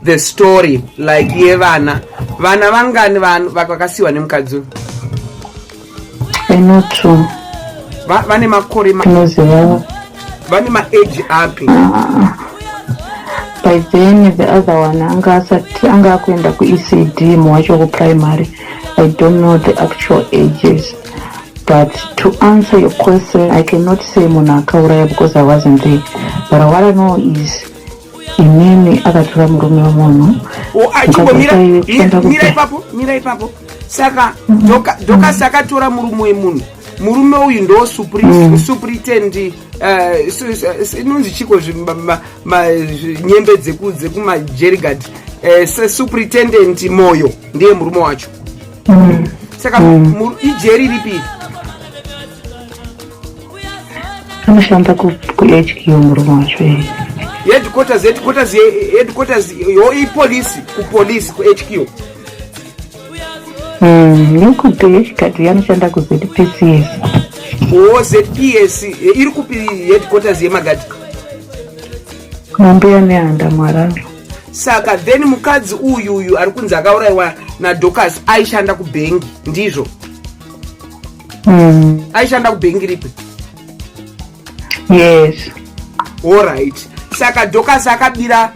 the story like yevana vana vangani vanhu vakasiyiwa nemukadzi uyu? I know two. Vane makore Tinoziva. Vane maage api? By then the other one anga asati anga akuenda kuECD, muwacho kuprimary. I don't know the actual ages, but to answer your question, I cannot say munhu akauraya because I wasn't there, but what I know is inini akatora murume wemunhu. Oh, achimbomira mira ipapo, mira ipapo. Saka Dorcas akatora murume wemunhu. Murume uyu ndo superintend, inonzi chiko, nyembe dzekumajerigard, Superintendent Moyo ndiye murume wacho. Saka ijeri ripi iri? Anoshanda kuHQ murume wacho, eh. Headquarters yo ipolisi, kupolisi, kuHQ? NekuPHKD, anoshanda kuZPCS. O, ZPS iri kupi, headquarters yemagadhi? Mambuya Nehanda, muHarare. Saka then mukadzi uyuyu ari kunzi akaurayiwa naDorcas aishanda kubhengi, ndizvo? Mm. Aishanda kubhengi ripi? Yes. Allright, saka Dorcas akabira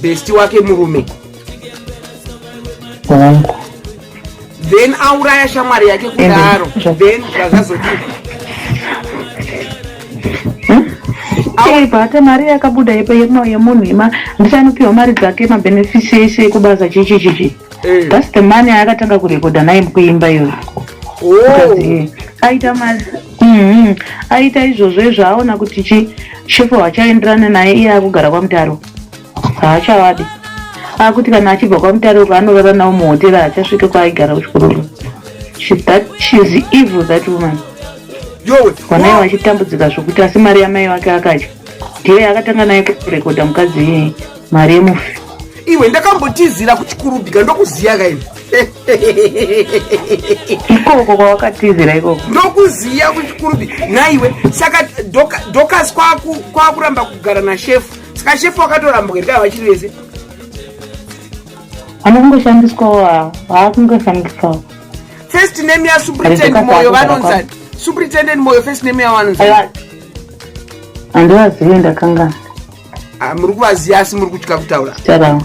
bestie wake murume. Hongu. Then auraya shamwari yake kudaro, then zvazazoti Bata mari yakabuda ipa yemunhu ima handiti anopiwa mari dzake, mabenefits ese ekubasa, chichi chichi. That's the money yaakatanga kurekodha naye kuimba iyoyo. Aita mari, Aita izvozvo izvo, aona kuti chi shefu hachaenderana naye, iye akugara kwaMutaro, haachavadi. Akuti kana achibva kwaMutaro uko anorara navo muhotera, haachasvike kwaaigara kuchikororo. She's evil, that woman. Yowe. Vanaye vachitambudzika zvokuti, asi mari yamai vake akadya, ndiyo yaakatanga naye kurekodha mukadzi iyeye, mari yemufi. Iwe, ndakambotizira kuChikurubhika, ndokuziya kaini. Ikoko kwawakatizira ikoko. Ndokuziya kuChikurubhi naiwe. Saka Dorcas kwakuramba kugara nashefu. Saka shefu wakatoramba kuenda vachiri vese? Anongoshandiswawo, haakungoshandiswawo. First name yasuperintendent Moyo vanonzani? Superintendent Moyo, first name yavanonzani? Handivazivi, ndakangana. Ah, muri kuvaziva asi muri kutya kutaura. Zita ravo.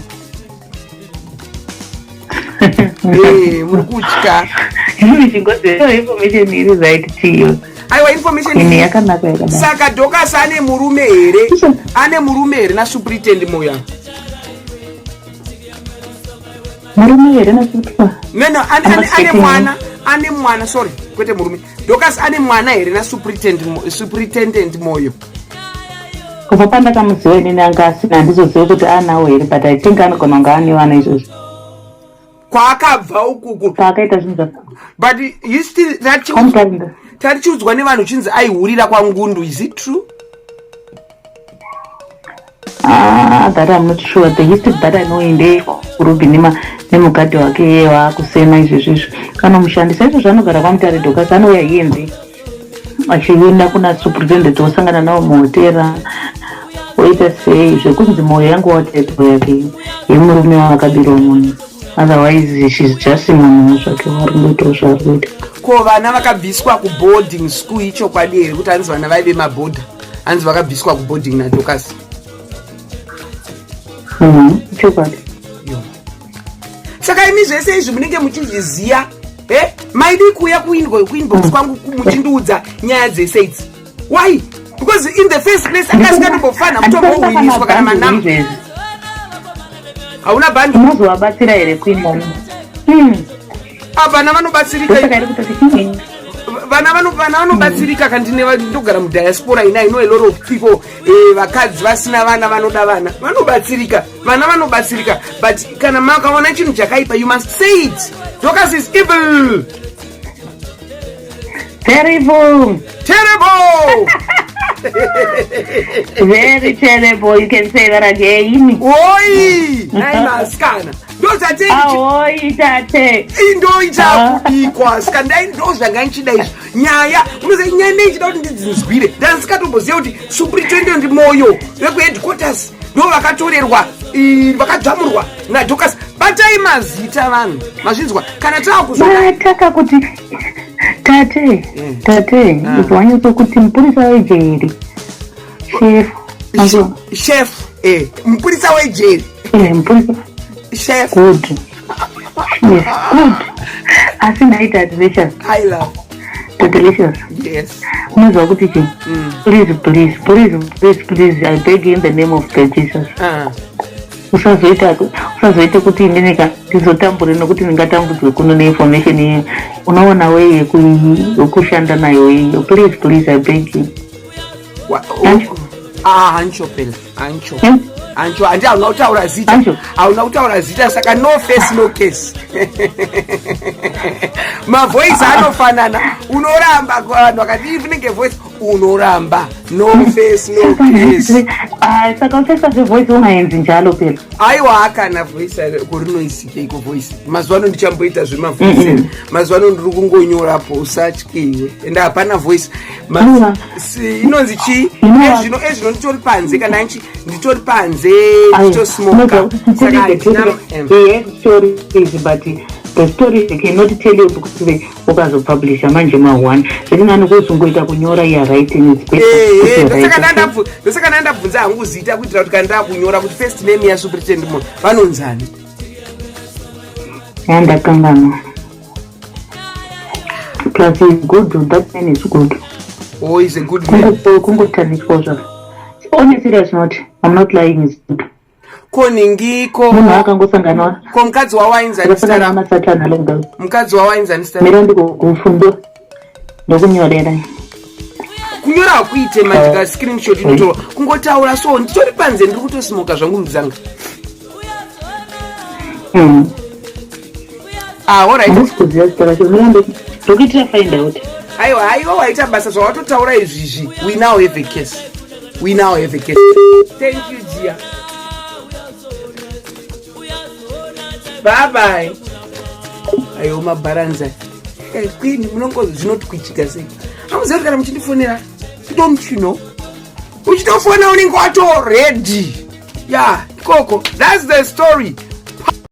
Muri kutya. Chingoziva information iri right tiyo. Aiwa, information Ine yakanaka yakadai. Saka Dorcas ane murume here? Ane murume here nasuperintendent Moyo? Murume here nasupa? No, ane mwana, ane mwana, sorry, kwete murume. Dorcas ane mwana here nasuperintendent Moyo? Kubva pandakamuziva inini anga asina. Handizozivi kuti anawo here, but I think anogona kunge ane vana izvozvo. Kwaakabva ukuku. Paakaita zvinhu zvaka But he still Kwamutarenda. Tarichiudzwa nevanhu chinzi aihurira kwaNgundu, is it true? Ah, that I'm not sure. The history that I know ndeyekuRubi nemugadhi wake iye waakusema izvezvo izvo anomushandisa izvozvo. Anogara kwaMutare Dorcas, anouya iyenzi achienda kuna superintendent, osangana navo muhotera, oita sei zvekunzi Moyo yangu wateto yake yemurume waakabirwa munhu. Otherwise she's just munhu zvake wari kungoitawo zvaari kuita. Ko vana vakabviswa kuboarding school, ichokwadi here kuti hanzi vana vaive mabhodha, hanzi vakabviswa kuboarding naDorcas? Chokwadi. Saka imi zvese izvi munenge muchizviziya e maidi kuuya kuinbox kwangu muchindiudza nyaya dzese idzi? Why? Because in the first place anga asingatombofanira kutombohwiniswa kana manamba. Izvezvi. Hauna bhandi. Unozovabatsira here kuimona? Ah, vana vanobatsirika. Ndosaka iri kutoti Vana vanobatsirika kandine ndogara mudiaspora ina. I know a lot of people, vakadzi vasina vana, vanoda vana, vanobatsirika, vana vanobatsirika. But kana makaona chinhu chakaipa, you must say it. Dorcas is evil. Terrible. Terrible. Very terrible, you can say that again. Oi, nai masikana, ndozvatei. Ahoi tate. Ndo ichakubikwa. Saka ndai ndo zvanga ndichida izvi. Nyaya unoziva, nyaya nei ichida kuti ndidzinzwire, ndansikatomboziva kuti Superintendent Moyo vekuheadquarters. Ndo vakatorerwa, vakadzvamurwa naDocas. Batai mazita, vanhu, mazvinzwa? Kana taakuzvataka kuti tate, tate. Ah. Wanyatsokuti mupurisa wejeri, chef. Chef, mupurisa wejeri. Mupurisa. Chef. Good, yes, good. Asi ndaita Delicious. I love. Delicious. Yes. Unoziva kuti chi please, please, please, please, please, I beg you in the name of the Jesus, usazoite kuti inini ndizotambure, nokuti ndingatambudzwe kuno neinformation iyo. Unoona way yekushanda nayo iyo. Please, please, I beg you. Ah, hancho phela, hancho. Hancho, handi hauna kutaura zita. Hauna kutaura zita, saka no face, no case. Mavoice anofanana, unoramba. Vanhu vakati inenge voice, unoramba. No face, no case. Saka uchaisa zvevoice, ungaenzi njalo phela. Aiwa, kana voice kurinoisikeiko voice? Mazuva ano ndichamboita zvemavoice. Mazuva ano ndiri kungonyorapo, usatyiwe, ende hapana voice. Inonzi chii? Ezvino nditori panze, kana nchi nditori panze, ndichitosmoka. Stories, but the story they cannot tell you because ukazopublisha manje ma1 zviringani kuzongoita kunyora iya writing. Ndosaka ndandabvunza hangu zita, kuitira kuti kana ndakunyora kuti first name yasuperintendent munhu vanonzani. Yandakanganwa. Plus is good, that man is good. Oh, is a good man. Kungotaniswa zvavo. On a serious note, I'm not lying, is good. Ko ningiko? Munhu akangosangana. Ko mukadzi wawainzani? Masatani alonga. Mukadzi wawainzani? Mira, ndikufundo ndokunyorera. Kunyora hakuite manje ka screenshot inotorwa. Kungotaura so, nditori panze, ndiri kutosimoka zvangu muzanga. Ah, alright. Handisi kuziva zita racho. Mira, ndokuitira find out. Aiwa, aiwa, waita basa zvawatotaura izvizvi. We now have a case, we now have a case. Thank you, dear. Bye bye. Aiwa, mabharanza. Queen, munongozi zvinotwichika sei? Amuziva kuti kana muchindifonera, don't you know, uchitofona unenge wato ready ya ikoko. That's the story.